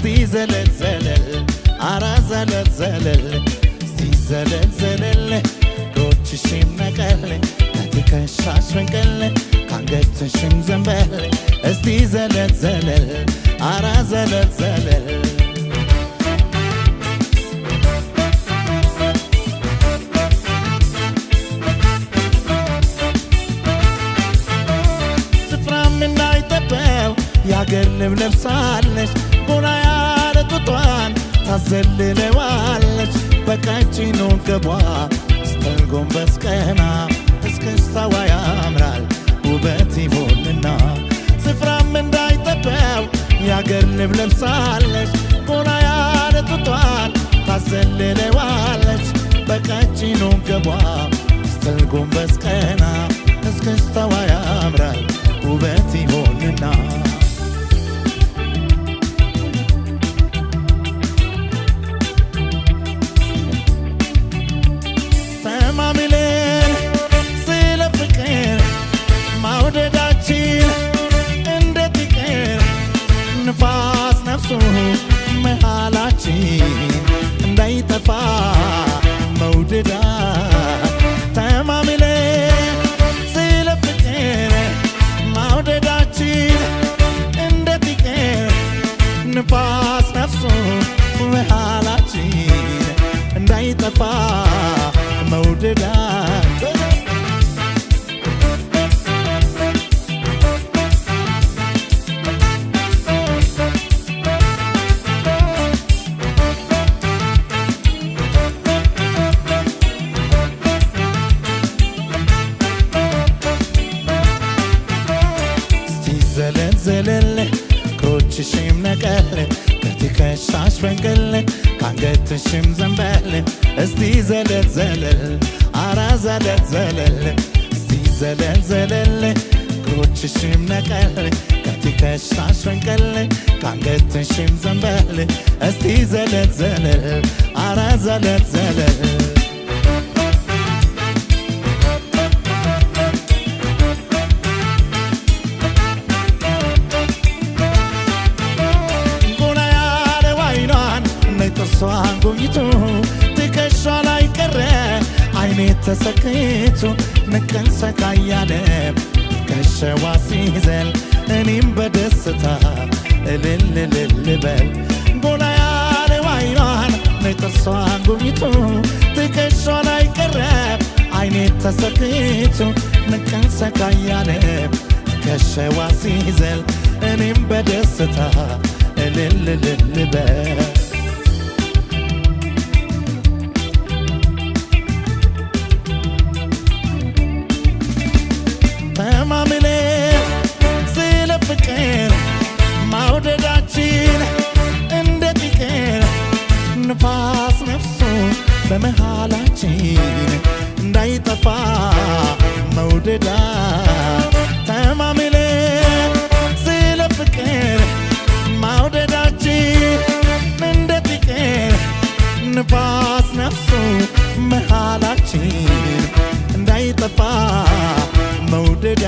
እስቲ ዘለል ዘለል፣ አረ ዘለል ዘለል፣ እስቲ ዘለል ዘለል። እግሮችሽም ነቀል፣ ከትከሻሽ ፈንቀል፣ ከአንገትሽም ዘንበል። እስቲ ዘለል ዘለል፣ አረ ዘለል ዘለል። ስፍራም እንዳይጠበው የአገር ልብ ለብሳለች፣ ጎላ ያለ ጡጧን ታዘልለዋለች። በቀጭኑ ገቧ ስትል ጎንበስ ቀና፣ እስክስታዋ ያምራል ውበት ይሆንና። ስፍራም እንዳይጠበው የአገር ልብ ለብሳለች፣ ጎላ ያለ ጡጧን ታዘልለዋለች። በቀጭኑ ገቧ ስትል ጎንበስ ቀና፣ እስክስታዋ ያምራል ውበት ይሆንና። ተማምለን ስለ ፍቅር ማውደዳችን እንዴት ይቅር? ንፋስ ነፍሱ መሃላችን እንዳይጠፋ መውደዳ። ተማምለን ስለ ፍቅር ማውደዳችን እንዴት ይቅር? ንፋስ ነፍሱ መሃላችን እንዳይጠፋ መውደዳ። እስቲ ዘለል ዘለል፣ እግሮችሽም ነቀል፣ ከትከሻሽ ፈንቅል፣ ከአንገትሽም ዘንበል። እስቲ ዘለል ዘለል፣ አረ ዘለል ዘለል፣ እስቲ ዘለል ዘለል። እግሮችሽም ነቀል፣ ከትከሻሽ ፈንቅል፣ ከአንገትሽም ዘንበል። እስቲ ዘለል ዘለል፣ አረ ዘለል ዘለል። ጎላ ያለ አይኗን ነጭ ጥርሷን ጎብኝቶ ትከሻ ላይ ቀረ አይኔ ተሰክቶ። ንቅን ሰካ እያለ ከሸዋ ሲዘል እኔም በደስታ እልል እልል በል። ጎላ ያለ አይኗን ነጭ ጥርሷን ጎብኝቶ ትከሻ ላይ ቀረ አይኔ ተሰክቶ። ንቅን ሰካ እያለ ከሸዋ ሲዘል እኔም በደስታ እልል እልል በል። ተማምለን ስለ ፍቅር ማውደዳችን እንዴት ይቅር? ንፋስ ነፍሱ በመሃላችን እንዳይጠፋ መውደዳ። ተማምለን ስለ ፍቅር ማውደዳችን እንዴት ይቅር? ንፋስ ነፍሱ መሃላችን እንዳይጠፋ መውደዳ።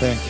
Thank you.